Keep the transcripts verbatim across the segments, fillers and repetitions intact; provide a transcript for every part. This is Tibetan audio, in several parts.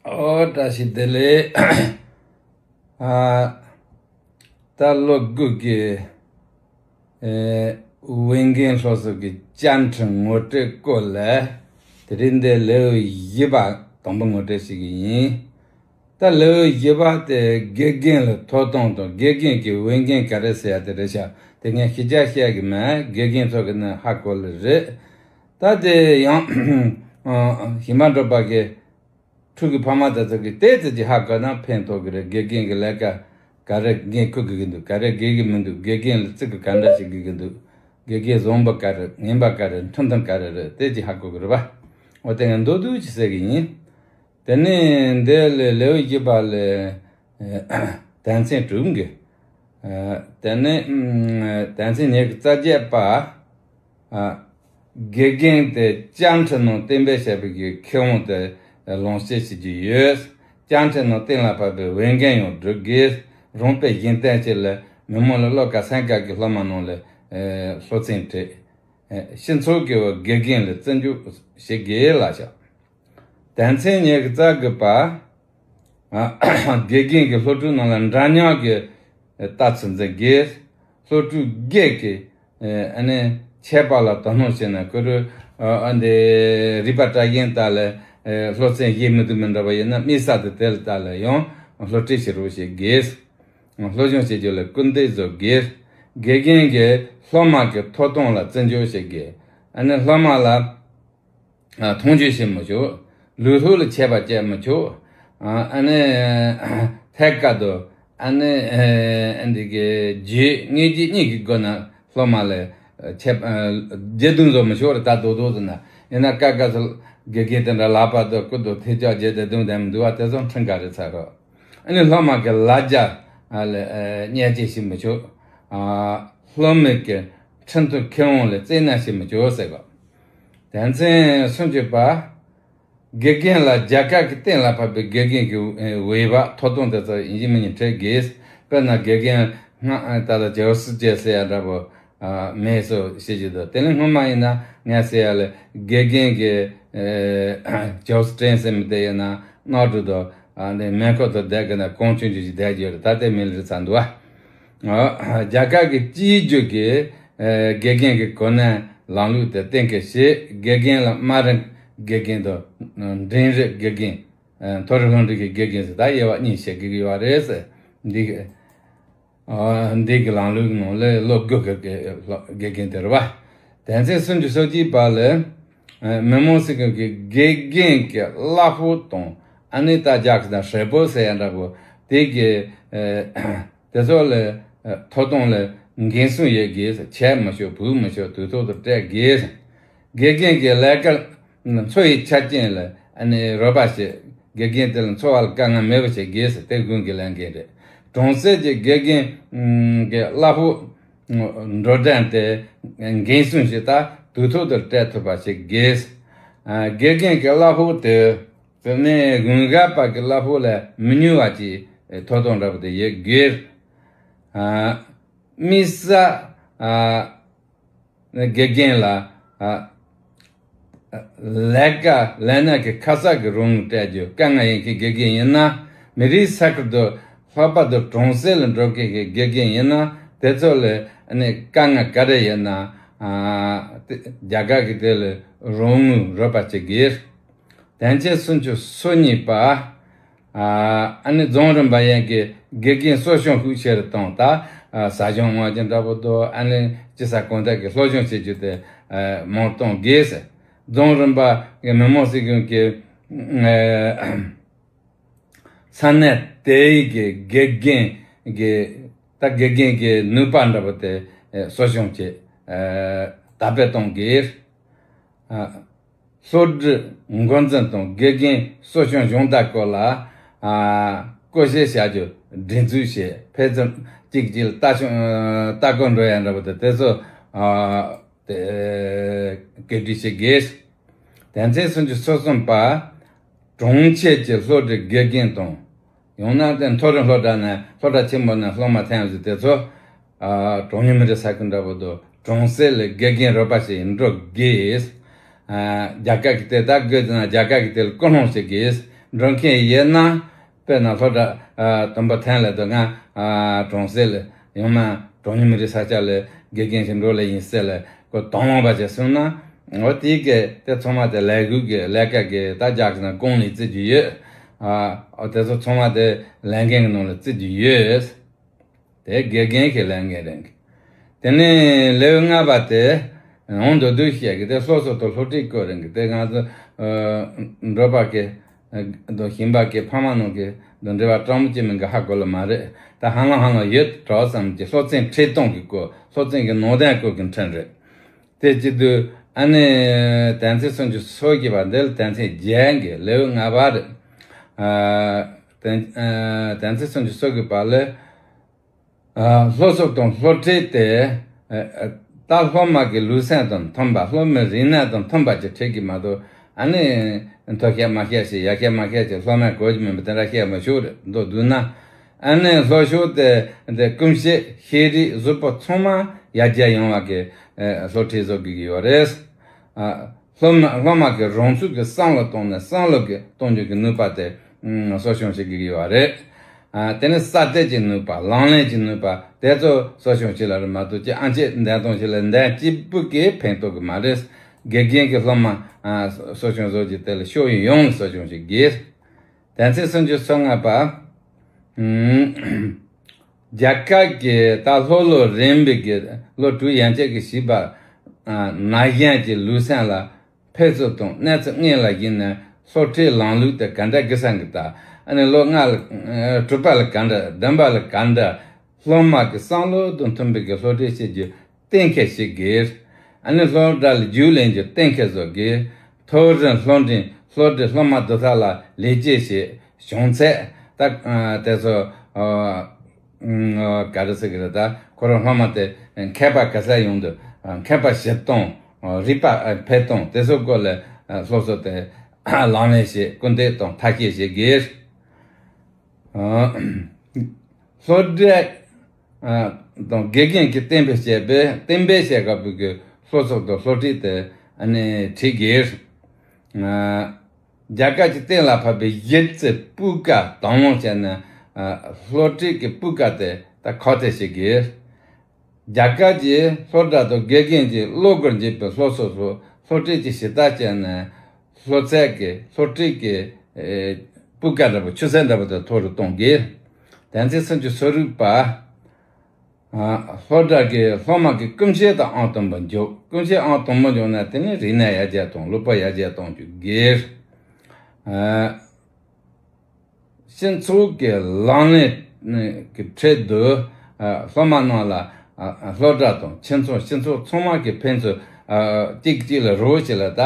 ཨོ་བཀྲ་ཤིས་བདེ་ལེགས། ཨ། ད་ལོ་དགུ་གི་ཨེ་ཝེ་རྒན་སློབ་གསོ་གི་བཅར་འདྲི་ངོ་སྤྲོད་སྐོར་ལ། དེ་རིང་འདི་ལེའུ་བཞི་པ་དང་པོ་ངོ་སྤྲོད་བྱེད་ཀྱི་ཡིན། ད་ལེའུ་བཞི་པ་དེ་དགེ་རྒན་ལ་ཐོབ་ཐང་དང་དགེ་རྒན་གྱི་འོས་འགན་ག་རེ་ཟེར་ཡ་དེ་རེད་ཤག་དེ་ངས་ཞིབ་ཆ་བཤད་ཀྱི་མེད། དགེ་རྒན་ཚོ་གི་ནི་ཧ་གོ་ལེ་རེད། ད་དེ་ཡང་ཨ་ཞིང་པ་འབྲོག་པ་གི་ཕྲུ་གུ་ཕ་མ་དེ་ཚོ་གི་ཏོག་ཙམ་ཅིག་ཧ་གོ་ན་ཕན་ཐོགས་ཀྱི་རེད། དགེ་རྒན་གྱི་ལས་ཀ་ག་རེ་འགན་འཁུར་དགོས་ཀྱི་འདུག་ག་རེ་དགོས་ཀྱི་མི་འདུག་དགེ་རྒན་ལ་བརྩི་བཀུར་ག་འདྲ་བྱེད་དགོས་ཀྱི་འདུག་དགེ་རྒན་བཟང་པོ་ག་རེ། ངན་པ་ག་རེ། ཁྲིམས་མཐུན་ག་རེ་རེད། དེ་ཅིག་ཧ་གོ་གི་རེད་པ། འོ་དེ་ངས་མདོར་བསྡུས་ཅིག་ཟེར་གི་ཡིན། དེ་ནས་འདི་ལས་ལེའུ་བཞི་པ་ལས་ཨ་དོན་ཚན་དྲུག་གི། ཨ་དེ་ནས་ཨ་དོན་ཚན་ཉི་ཤུ་རྩ་བརྒྱད་པ། ཨ་དགེ་རྒན་དེ་བཅར་འདྲི་ནང་གཏན་འབེབས་བྱས་པའི་གི་ཁེ་དབང་དེ་ལོངས་སྤྱོད་བྱེད་རྒྱུ་ཡོད། བཅར་འདྲི་ནང་གཏན་ལ་ཕབ་པའི་འོས་འགན་ཡང་སྒྲུབ་དགོས། རང་དཔེ་གཞན་སྟོན་བྱས་ལ་མི་མང་ལ་བློ་དཀར་སེམས་དཀར་གྱི་སློབ་མ་རྣམས་ལ་ཨ་སློབ་ཚན་ཁྲིད། ཨ་སྤྱི་ཚོགས་ཀྱི་འོག་དགེ་རྒན་ལ་བརྩི་འཇོག་བྱེད་དགོས་ལབ་ཤག་དོན་ཚན་ཉི་ཤུ་རྩ་དགུ་པ། ཨ་དགེ་རྒན་གྱིས་སློབ་ཕྲུག་རྣམས་ལ་འདྲ་མཉམ་གྱི་ལྟ་ཚུལ་འཛིན་དགོས། སློབ་ཕྲུག་སྒེར་གྱི་ཨ་ནི་ཁྱད་པར་ལ་དོ་སྣང་བྱས་ནས། ཁོ་རང་ཨ་འདི་རིག་པ་གྲགས་ཅན་དག་ལ་ཨ་སློབ་ཚན་ཡོད་མི་འདུག་མི་འདྲ་བ་ཡོད་ན་དམིགས་བསལ་དུ་དེ་ལ་དག་ལ་ཡང་སློབ་ཁྲིད་བྱེད་རོགས་བྱེད་དགོས། སློབ་སྦྱོང་བྱེད་རྒྱུ་ལ་སྐུལ་འདེད་བཟོ་དགོས། དགེ་རྒན་གྱིས་སློབ་མ་གི་ཐོབ་ཐང་ལ་བརྩི་འཇོག་བྱེད་དགོས། ཨ་ནི་སློབ་མ་ལ་ཨ་མཐོང་ཆུང་བྱེད་མི་ཆོག་ལུས་ལྷུག་ལ་ཆད་པ་བཅད་མི་ཆོག་ཨ་ནི་ཐད་ཀར་དུ་ཨ་ནི་ཨ་འདི་གི་རྗེས་ངེས་རྗེས་གཉིས་ཀྱི་སྒོ་ནས་སློབ་མ་ལ་ཆད་ཨ་རྗེས་བརྡུང་བཟོ་མི་ཆོག་རེད། ད་རྡོག་རྡོག་ཟེར་ན་ཡིན་ན་ཀ་ཀ་ཚོ་དགེ་རྒན་དེ་འདྲ་ལག་པ་དང་སྐུ་དང་ཐལ་ལྕག་རྗེས་དེ་བརྡུང་བསྡད་མི་འདུག་བ། དེ་ཚོ་ཁྲིམས་འགལ་རེད་ཚར་རོགས། ཨ་ནི་སློབ་མ་གི་ལ་རྒྱ་ཨ་ལ་ཨ་བརྙས་བཅོས་བྱེད་མི་ཆོག་ཨ་སློབ་མའི་གི་ཁྲིམས་མཐུན་ཁེ་དབང་ལ་བཙན་གནོན་བྱེད་མི་ཆོག་ཟེར་གོ། དོན་ཚན་སུམ་ཅུ་པ། དགེ་རྒན་ལ་རྒྱལ་ཁབ་ཀྱིས་གཏན་ལ་ཕབ་པའི་དགེ་རྒན་གྱི་འོས་འོས་འབབ་ཐོབ་ཐང་དེ་ཚོ་ཡིན་གཅིག་མིན་གཅིག་སྤྲད་དགོས། དཔེར་ན་དགེ་རྒན་སྔ་ད་ལྟ་ཇའོ་སི་ཅེ་ཟེར་ཡ་འདྲ་པོ་ཨ་མེད་བཟོ་བྱེད་ཀྱི་འདུག་དེ་ནི་སྔོན་མ་ཡིན་ན་ངས་ཟེར་ཡ་ལ་དགེ་རྒན་གྱི་ཨེ་ཇའོ་སི་ཀྲེན་ཟེར་མི་དེ་ཡིན་ན་གནམ་གྲུ་དང་ཨ་ནི་མེ་འཁོར་དང་བསྡད་དགོས་ན་གོང་ཆུང་ཆུང་ཞིག་བསྡད་ཀྱི་ཡོད་རེད། ད་ལྟའི་མི་ལ་རེད་ཚར་འདུག་ཨ། ཨ་རྒྱ་གར་གྱི་སྤྱིའི་རྒྱུད་ཀྱི་ཨེ་དགེ་རྒན་གྱི་གོ་གནས་ལམ་ལུགས་དེ་གཏན་འཁེལ་བྱས། དགེ་རྒན་ལ་དམའ་རིམ་དགེ་རྒན་དང་འབྲིང་རིམ་དགེ་རྒན། ཨ་མཐོ་རིམ་སློབ་འབྲིང་གི་དགེ་རྒན་ཟེར་ད་དབྱེ་བ་གཉིས་བྱེད་དགོས་ཀྱི་ཡོད་རེད་ཟེར། འདི་གི་ཨ་འདི་གི་ལམ་ལུགས་ནང་ལ་ལོ་དགུ་གི་དགེ་དགེ་རྒན་དེ་རེད་པ། དོན་ཚན་སུམ་ཅུ་སོ་གཅིག་པ་ལ་ཨ་མི་དམངས་སྲིད་གཞུང་གི་དགེ་རྒན་གྱི་གླ་ཕོགས་དང་ཨ་ནི་ད་རྒྱ་གི་ད་ཧྲེ་པོ་ཟེར་ཡ་འདྲ་པོ་དེ་གི་ཨ་དེ་ཚོ་ལ་ཨ་ཐོབ་ཐང་ལ་འགན་སྲུང་ཡོད་དགོས། ཆད་མི་ཆོག་བུད་མི་ཆོག་དུས་ཐོག་ཏུ་སྤྲད་དགོས། དགེ་རྒན་གྱི་ལས་ཀ་འཚོ་བའི་ཆ་རྐྱེན་ལ་ཨ་ནི་རོགས་པ་བྱེད། དགེ་རྒན་དེ་ལ་འཚོ་བ་ལ་དཀའ་ངལ་མེད་པ་བྱེད་དགོས་ཟེར་དེ་དགོན་གྱི་ལས་འགན་རེད། གྲོང་གསེབ་ཀྱི་དགེ་རྒན་གྱི་གླ་ཕོགས་འགྲོ་གྲོན་དེ་འགན་སྲུང་བྱེད་ད་དུས་ཐོག་ཏུ་སྤྲད་ཐུབ་པ་བྱེད་དགོས། དགེ་རྒན་གྱི་གླ་ཕོགས་དེ་དེ་ནས་དགུན་ཁ་པ་གི་གླ་ཕོགས་ལས་མི་ཉུང་བ་ཅིག་ཐོབ་ཐང་འདྲ་པོ་དེ་ཡོད་དགོས། དམིགས་བསལ་དགེ་རྒན་ལ་ལས་ཀ་ལས་གནས་ཀྱི་ཁ་གསབ་ཀྱི་རོགས་དངུལ་སྤྲད་རྒྱུ་དཀའ་ངལ་ཡོད་མཁན་དགེ་རྒན་ཡིན་ན། མི་རིགས་ས་ཁུལ་དུ་ལྷག་པར་དུ་གྲོང་གསེབ་ལ་འགྲོ་མཁན་གྱི་དགེ་རྒན་ཡིན་ན་དེ་ཚོ་ལ་ནི་དཀའ་ངལ་ག་རེ་ཡོད་ན་རྒྱ་གར་གྱི་དེ་ལ་རོགས་དངུལ་རོགས་པ་བྱེད་དགོས། དོན་ཚན་སུམ་ཅུ་སོ་གཉིས་པ། ཨ་ནི་རྫོང་རིམ་པ་ཡན་གྱི་དགེ་རྒན་གསོ་སྐྱོང་ཤུགས་ཆེ་རུ་བཏང་། ད་ཟ་སྦྱོང་དབང་ཆ་འདྲ་པོ་དང་ཨ་ནི་སྤྱི་ས་གང་ཐད་ཀྱི་སློབ་སྦྱོང་བྱེད་རྒྱུ་དེ་མང་གཏོང་དགོས། རྫོང་རིམ་པ་གི་མི་དམངས་སྲིད་གཞུང་གི་ས་གནས་དེའི་གི་དགེ་རྒན་གྱི་ད་དགེ་རྒན་གྱི་ནུས་པ་འདྲ་པོ་དེ་གསོ་སྐྱོང་བྱེད་དར་སྤེལ་གཏོང་དགོས། སློབ་སྒྲིག་འགོ་འཛིན་དང་དགེ་རྒན་གསོ་སྐྱོང་སྦྱོང་བརྡར་སྐོར་ལ་ཨ་བསྐོ་བཞག་བྱ་རྒྱུ་སྒྲིག་འཛུགས་བྱས། ཕན་ཚུན་གཅིག་གཅིག་ལ་ལྟ་སྐྱོང་ལྟ་སྐོར་འགྲོ་ཡ་འདྲ་པོ་དེ་དེ་ཚོ་ཨ་དེ་གོ་སྒྲིག་བྱེད་དགོས། དོན་ཚན་སུམ་ཅུ་སོ་གསུམ་པ། གྲོང་ཁྱེར་གྱི་སློབ་གྲྭའི་དགེ་རྒན་དང་། ཡང་ན་དེ་མཐོ་རིམ་སློབ་གྲྭ་ནས་སློབ་གྲྭ་ཆེན་མོ་ནས་སློབ་མ་ཐོན་ཟིན་དེ་ཚོ་ཨ་གྲངས་ཉུང་མི་རིགས་ས་ཁུལ་འདྲ་པོ་དང་གྲོང་གསེབ་ལ་དགེ་རྒན་རོགས་པ་ཞིག་འགྲོ་དགོས། ཨ་རྒྱ་གར་གྱི་དེ་ད་དགོས་ཟེར་ན་རྒྱ་གར་གྱི་དེ་ལ་སྐུལ་སློང་བྱེད་དགོས། འགྲོ་མཁན་ཡིན་ན། དཔེར་ན་སློབ་གྲྭ་དུམ་བུ་ཐེངས་ལ་དུ་ང་གྲོང་གསེབ་ལ་ཡང་ན་གྲངས་ཉུང་མི་རིགས་ས་ཆ་ལ་དགེ་རྒན་ཞིག་འགྲོ་ལ་ཡིན་ཟེར་ལ་ཁོ་དང་བླངས་པ་ཞིག་སོང་ན། འོ་དེའི་གི་དེ་ཚང་མ་དེ་ལས་འགུལ་གི་ལས་ཀ་གི་ད་རྒྱག་ན་གོང་ནས་བརྩི་རྒྱུ་ཡོད། ཨ་འོ་དེ་ཚོ་ཚང་མ་དེ་ལས་འགན་གི་ནང་ལ་བརྩི་རྒྱུ་ཡོད། དེ་དགེ་རྒན་གྱི་ལས་འགན་རེད། དེ་ནས་ལེའུ་ལྔ་པ་དེ་ཡང་མདོར་བསྡུས་བཤད་ཀྱི་དེ་སློབ་གསོ་དང་སློབ་ཁྲིད་སྐོར་རེད། དེ་ང་ཚོ་འགྲོ་བ་གི་དང་ཞིང་པ་གི་ཕ་མ་ནང་གི་དང་འབྲེལ་བ་དྲང་མོ་ཅི་མིན་གི་ཧ་གོ་ལ་མ་རེད། ད་ཧ་ལམ་ཧ་ལམ་ཡོད་གྲོགས་ཙམ་གྱི་སློབ་ཚན་ཁྲིད་སྟངས་ཀྱི་སྐོར། སློབ་ཚན་གྱི་ནང་དོན་སྐོར་གྱི་ཕྲན་རེད། དེ་བྱེད་དུས་ཨ་ནི་དོན་ཚན་སུམ་ཅུ་སོ་བརྒྱད་པ་འདི་ལ་དོན་ཚན་བརྒྱད་ཀྱི་ལེའུ་ལྔ་པ་རེད། ཨ་དོན་ཨ་དོན་ཚན་སུམ་ཅུ་སོ་བརྒྱད་པ་ལ། ཨ་སློབ་གསོ་དང་སློབ་ཁྲིད་དེ་ཨ་ད་སློབ་མ་གི་ལུས་སེམས་དང་མཐུན་པ། སློབ་མའི་རིག་གནས་དང་མཐུན་པ་ཅིག་ཁྲིད་ཀྱི་མ་གཏོགས། ཨ་ནི་མཐོ་བཤད་དམའ་བཤད་ཞིག་ཡར་བཤད་མར་བཤད་ཅིག་སློབ་མས་གོ་རྒྱུ་མིན་པ་དེ་འདྲ་བཤད་མི་ཆོག་རེད། མདོར་བསྡུས་ན་ཨ་ནི་སློབ་ཕྱོགས་དེ་དེ་སྐུ་མཁྱེན་ཤེས་རིག་གཟུགས་པོ་ཚང་མ་ཡར་རྒྱས་ཡོང་བ་གི་ཨ་སློབ་ཁྲིད་བཟོ་དགོས་ཀྱི་ཡོད་རེད། ཨ་སློབ་མ་སློབ་མ་གི་རང་ཚུགས་ཀྱི་བསམ་བློ་གཏོང་ནས་བསམ་བློ་གི་གཏོང་རྒྱུ་གི་ནུས་པ་དེ་ཨ་གསོ་སྐྱོང་བྱེད་དགོས་ཀྱི་ཡོད་རེད། ཨ་དེ་ནས་གསར་གཏོད་ཀྱི་ནུས་པ། ལག་ལེན་གྱི་ནུས་པ་དེ་ཚོ་གསོ་སྐྱོང་བྱེད་ལ་རེད་མ་གཏོགས་ཀྱི་ཨ་མཆོག་འདོན་སྟངས་ཤིག་ལ་འདོན་གཅིག་པུ་གིས་ཕན་ཐོགས་ཀྱི་མ་རེད། དགེ་རྒན་གྱིས་སློབ་མ་ཨ་གསོ་སྐྱོང་བཟོ་རྒྱུ་དེ་ལ་ཕྱོགས་ཡོངས་ལ་གསོ་སྐྱོང་བྱེད་དགོས། དོན་ཚན་སུམ་ཅུ་སོ་ལྔ་པ། ཨམ། རྒྱ་གར་གྱི་ད་ལྷོ་ལྷོ་རིམ་པའི་གི་ལོ་དྲུག་ཡན་ཆད་ཀྱི་བྱིས་པ་ཨ་ན་གཞོན་གྱི་ལུས་སེམས་ལ་ཕན་ཚུན་དང་གནས་ཚུལ་དངོས་ལ་གཞིགས་ནས་སློབ་ཁྲིད་ལམ་ལུགས་དེ་ག་འདྲ་དགེ་སེམས་ཀྱི་ད་ཨ་ནི་ལོ་ལྔ་ལ་ཨ་དྲུག་པ་ལ་ག་འདྲ། བདུན་པ་ལ་ག་འདྲ། སློབ་མ་གི་བསམ་བློ་དང་མཐུན་པའི་གི་སློབ་ཁྲིད་བྱེད་རྒྱུ་གཏན་འཁེལ་བྱེད་དགོས། ཨ་ནི་སློབ་གྲྭ་ལ་རྒྱུགས་ལེན་རྒྱུ་གཏན་འཁེལ་བཟོ་དགོས། མཐོ་རིམ་སློབ་འབྲིང་སློབ་གྲྭའི་སློབ་མ་དེ་དག་ལ་ལེགས་སྐྱེས་བྱེད། བྱང་ཚད་ད་ཨ་དེ་ཚོ་ཨ་ཨ་ག་རེ་ཟེར་གི་རེད། ད་ཁོ་རང་སློབ་མ་དེ་མཁས་པ་ག་ཚད་ཡོང་དུས་མཁས་པ་བཞི་སྟོང་། རིག་པ་འཕེལ་སྟངས་དེ་ཚོའི་སྐོར་ལ་སློབ་གསོ་དེ་ལག་ལེན་བྱེད། སྐུལ་འདེད་དང་ཐབས་ཤེས་བྱེད་དགོས། སློབ་གྲྭས་དང་དགེ་རྒན་གྱིས་གཏན་འབེབས་བྱས་པའི་གཏན་འབེབས་བྱས་དགོས་པའི་སློབ་གསོ་དང་སློབ་ཁྲིད་དེ་ཨ་ནི་ཁྲིད་དགོས། རྒྱ་གར་གྱི་གཏན་ལ་ཕབ་པའི་གཞི་རྩའི་སྤུས་ཀ་དང་བླངས་བྱས་ནས་སློབ་ཁྲིད་ཀྱི་སྤུས་ཀ་དེ་ད་ཁག་ཐེག་བྱེད་དགོས། རྒྱ་གར་གྱི་སློབ་གྲྭ་དང་དགེ་རྒན་གྱིས་བློ་སྒོར་འབྱེད་པའི་སློབ་གསོ་སོགས་སློབ་ཁྲིད་ཀྱི་གཞི་རྩ་བྱས་ནས་སློབ་ཚན་གྱི་སློབ་ཁྲིད་ཀྱི་ཨེ་སྤུས་ཀ་འདྲ་པོ་ཆུ་ཚད་འདྲ་པོ་དེ་མཐོ་རུ་གཏོང་དགོས། དོན་ཚན་སུམ་ཅུ་སོ་དྲུག་པ། ཨ་སློབ་གྲྭ་གི་སློབ་མ་གི་སྐུ་མཁྱེན་དང་ཨང་དང་པོ་འཇོག་སྐུ་མཁྱེན་ཨང་དང་པོ་འཇོག་ན་དེ་ནི་རིག་གནས་ཡར་རྒྱས་དང་བློ་སྤོབས་ཡར་རྒྱས་གཏོང་རྒྱུ་དགོས། ཨ། སྤྱི་ཚོགས་ཀྱི་ལག་ལེན་གྱི་ཁྲོད་དུ་ཨ་སློབ་མ་རྣམས་ལ་ཨ་སློབ་གྲྭ་དང་ཁྱིམ་ཚང་སྤྱི་ཚོགས་ཚང་མ་གི་ཕན་ཚུན་ཨ་གཅིག་གཅིག་ལ་རོགས་བྱེད་ལ་ད་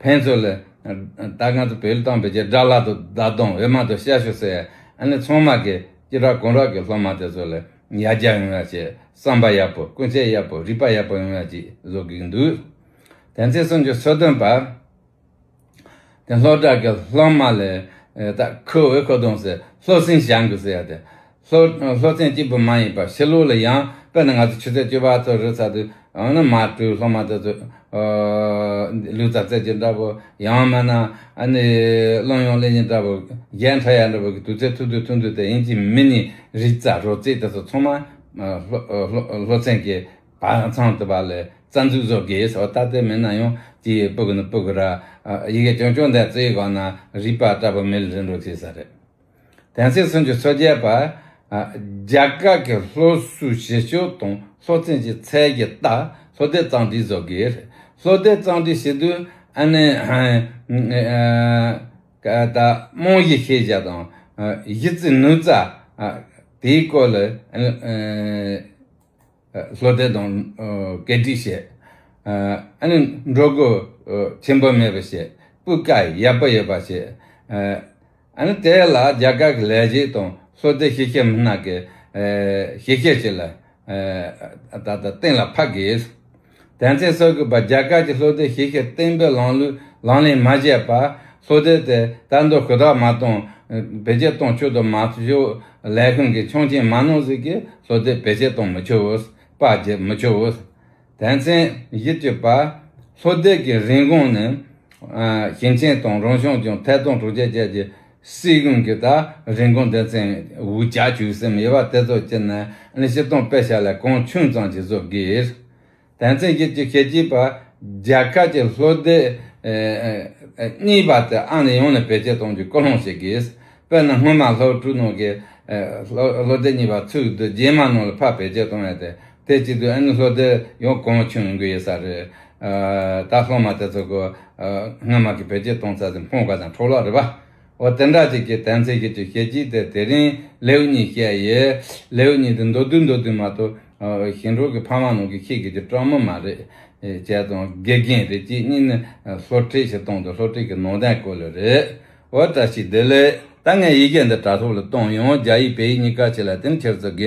ཕན་ཚུན་ལ་ད་ང་ཚོ་བོད་ལ་བཏང་བའི་རྒྱུ་དགྲ་ལྷ་དང་བདག་དང་འོས་མ་དང་ཤ་ཤུ་ཟེར། ཨ་ནི་ཚང་མ་གི་སྐྱེ་རབས་གང་རབས་ཀྱི་སློབ་མ་དེ་ཚོ་ལ་ཡར་རྒྱས་ཡོང་ཡ་ཆེད་བསམ་པ་ཡག་པོ་སྐུ་མཁྱེན་ཡག་པོ་རིག་པ་ཡག་པོ་ཡོང་ཡ་ཆེད་བཟོ་དགོས་ཀྱི་འདུག་དོན་ཚན་སུམ་ཅུ་སོ་བདུན་པ། དེ་སློབ་གྲྭ་གི་སློབ་མ་ལས་ད་ཁུ་འོས་ཁོ་དོང་ཟེར་སློབ་ཚན་སྦྱང་དགོས་ཟེར་ཡ་དེ། སློབ་སློབ་ཚན་གཅིག་པུ་མ་ཡིན་པར་ཕྱི་ལོགས་ལ་ཡང་དཔེར་ན་ང་ཚོ་ཆུ་ཚོད་བཅུ་པ་ཚོ་རེད་ཚར་དུས་ཨ་ནི་མ་སྤྲོད་སློབ་མ་དེ་ཚོ་ལུས་རྩལ་རྩེད་ཀྱི་འདྲ་པོ་ཡང་མིན་ན་ཨ་ནི་གླུ་དབྱངས་ལེན་གྱི་འདྲ་པོ་རྒྱན་འཁྲབ་ཡ་འདྲ་པོ་གི་དུས་ཚོད་ཐུང་དུས་ཐུང་དུས་དེ་ཡིན་གཅིག་མིན་གཉིས་རིག་རྩལ་རོལ་རྩེད་དེ་ཚོ་ཚང་མ་སློབ་སློབ་སློབ་ཚན་གྱི་བར་མཚམས་དུ་བ་ལས་རྩ་འཛུགས་བཟོ་དགོས་སོ། ད་ལྟ་མེད་ན་ཡང་དེ་ཡི་སྤུ་གུ་ནི་སྤུ་གུ་ར་ཡི་གེ་ཅུང་ཅུང་འདི་བརྩི་ཡི་གོ་ན་རིག་པ་ལྟ་བུ་མེད་ལ་རིན་འགྲོ་ཆེ་ས་རེད། དོན་ཚན་སུམ་ཅུ་སོ་བརྒྱད་པ། རྒྱ་གར་གྱི་སློབ་གསོའི་བྱེད་ཕྱོགས་དང་སློབ་ཚན་གྱི་ཚད་ཀྱི་ལྟ་སློབ་དེབ་རྩོམ་སྒྲིག་བཟོ་དགོས། སློབ་དེབ་རྩོམ་སྒྲིག་བྱེད་དུས་ཨ་ནི་ད་རྨང་གཞི་ཤེས་བྱ་དང་གཞི་རྩའི་ནུས་རྩལ་དེའི་སྐོར་ལ་སློབ་དེབ་དང་གོ་སྒྲིག་བྱེད། ཨ་ནི་འགྲོ་སྒོ་ཆེན་པོ་མེད་པ་བྱེད། སྤུས་ཀ་ཡག་པོ་ཡོད་པ་བྱེད། ཨ་ནི་དེ་ལ་རྒྱ་གར་གྱི་ལས་བྱེད་དང་སློབ་དེབ་ཤེས་མཁན་མི་སྣ་གི་ཤེས་བྱ་ཅིག་ལ་ད་ལྟ་གཏན་ལ་ཕབ་དགོས། དོན་ཚན་སོ་དགུ་པ། རྒྱ་གར་གྱི་སློབ་དེབ་ཤེས་བྱ་གཏན་འབེབས་ལམ་ལུགས་ལག་ལེན་མ་བྱས་པར་སློབ་དེབ་དེ་ད་དུང་ཧུར་ཐག་མ་གཏོང་བེད་སྤྱོད་གཏོང་ཆོག་ཏུ་མ་ཆོག་ལས་ཁུངས་ཀྱི་ཆོག་མཆན་མ་གནང་ཟིག་གིས་སློབ་དེབ་བེད་སྤྱོད་གཏོང་མི་ཆོག་པར་བརྒྱབ་མི་ཆོག་དོན་ཚན་བཞི་བཅུ་པ། སློབ་དེབ་ཀྱི་རིན་གོང་ནི་ཞིང་ཆེན་དང་རང་སྐྱོང་ལྗོངས་ཐད་གཏོང་དྲུག་ཅུ་བཅས་ཀྱི་ སྲིད་གཞུང་གི་ད་རིན་གོང་དེ་ཚོ་འུ་ཅག་བཅུག་སེམས་ཡོད་པ་དེ་ཚོ་བཅུག་ནས་ཨ་ནི་སྤྱིར་བཏང་དཔེ་བཞག་ལ་གོང་ཆུང་ཙམ་ཅིག་བཟོ་དགོས། དོན་ཚན་བཞི་བཅུ་ཞེ་གཅིག་པ། རྒྱལ་ཁབ་ཀྱི་སློབ་དེབ་ཨེ་ཨེ་ཨེ་གཉིས་པ་དེ་ཨ་ནི་ཡོངས་ནས་བེད་སྤྱོད་གཏོང་རྒྱུ་སྐུལ་སློང་བྱེད་དགོས། དཔེར་ན་སྔོན་མ་སློབ་ཕྲུག་ནང་གི་ཨེ་སློབ་སློབ་དེབ་གཉིས་པ་ཚུགས་དུས་རྗེས་མ་ནང་ལ་ཕར་བེད་སྤྱོད་གཏོང་ཡ་དེ་དེ་བྱེད་དུས་ཨ་ནི་སློབ་དེབ་ཡང་གོང་ཆུང་དགོས་ཡོད་ས་རེད། ཨ་ད་སློབ་མ་དེ་ཚོ་གི་ཨ་སྔོན་མ་གི་བེད་སྤྱོད་གཏོང་ཚད་དེ་འཕོངས་པ་དང་འཕྲོ་བརླག་རེད་པ། འོ་དེ་འདྲ་ཅིག་གི་དོན་ཚན་བཞི་བཅུ་ཞེ་གཅིག་དེ་དེ་རིང་ལེའུ་གཉིས་བཤད་ཡོད། ལེའུ་གཉིས་དེ་མདོར་བསྡུས་མདོར་བསྡུས་མ་གཏོགས་ཨ་ཞིང་འབྲོག་གི་ཕ་མ་ནང་གི་ཁྱེད་ཀྱི་དེ་སྤྲང་མོ་མ་རེད། ཨེ་བྱས་ཙང་དགེ་རྒན་རེད། གཅིག་གཉིས་ནི་ཨ་སློབ་ཁྲིད་བྱེད་སྟངས་དང་སློབ་ཁྲིད་ཀྱི་ནང་དོན་སྐོར་ལ་རེད། འོ་བཀྲ་ཤིས་བདེ་ལེགས། ད་ངས་ཡི་གེ་འདི་དྲ་ཐོག་ལ་བཏང་ཡོང་། རྒྱ་ཡིག་བོད་ཡིག་གཉིས་ཀ་བྱས་ལ་དེ་ནི་ཁྱེད་ཚོ་དགེ